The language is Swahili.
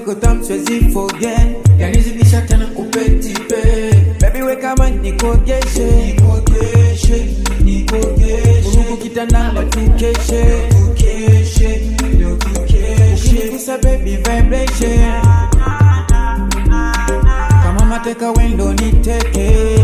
Yako tamu siwezi forget, yanizidisha tena kupetipe. Baby weka maji nikogeshe, nikogeshe, nikogeshe. Vurugu kitandani tukeshe, tukeshe, tukeshe. Ukinigusa baby vibration, kama mateka wendo niteke.